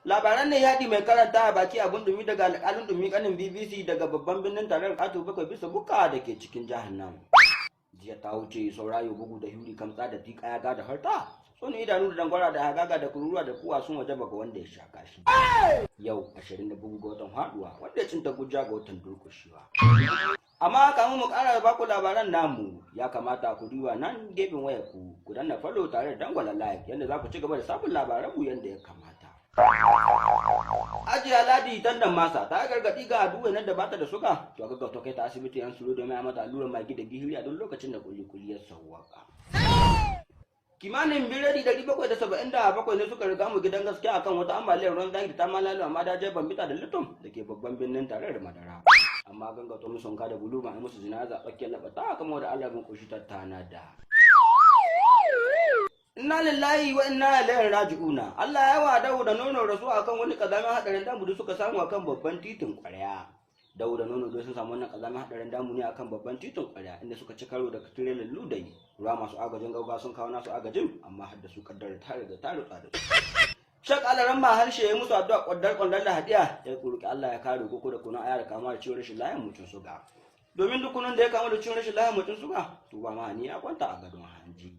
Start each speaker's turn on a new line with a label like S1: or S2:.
S1: Labaran ne yaɗi mai karanta a baki abun dumi daga alƙalin dumi kanin BBC daga babban birnin tarayyar ƙato bakwai bisa buka da ke cikin jihar nan. Jiya ta wuce saurayo bugu da huri kamtsa da tika ya gada harta. Tsoni idanu da dangwara da hagaga da kururuwa da kuwa sun waje ga wanda ya sha kashi. Yau 20 da bugu ga watan haɗuwa wanda ya cinta guja ga watan durƙushewa. Amma kamun mu ƙara baku labaran namu, ya kamata ku duba nan gefen wayar ku, ku danna follow tare da dangwala like yadda za ku ci gaba da samun labaran mu yadda ya kamata. Ajiya Ladi tandan masa ta gargaɗi ga aduwa nan da bata da suga, to ga gaggauta kai ta asibiti yan suro domin a mata allurar magi da gihiri a duk lokacin da kuli-kuli ya sawwaka. Kimanin biredi 777 ne suka riga mu gidan gaskiya akan wata ambaliyar ruwan zafi da ta malalo amma dajiyar Bambita da Litom da ke babban birnin tarayyar Madara. Amma gangato musu wanka da bulu ma musu jinaza tsakiyar labata kamar da Allah bin koshi ta tanada. Inna lillahi wa inna ilaihi raji'una. Allah ya wa Dawo da Nono rasu akan wani kazamin hadarin damu da suka samu akan babban titin Kwarya. Dawo da Nono dai sun samu wannan kazamin hadarin damu ne akan babban titin Kwarya, inda suka ci karo da tirelar ludayi. Ruwa masu agajin gauga sun kawo nasu agajin, amma har da su kaddara ta riga ta rutsa da su. Shak Alaran ma harshe ya musu addu'a kwaddar kwandar da hadiya ya roki Allah ya kare koko da kunun aya da kama da ciwon rashin layan mutum suga. Domin duk kunun da ya kama da ciwon rashin layan mutum suga, to ba ma ni ya kwanta a gadon hanji.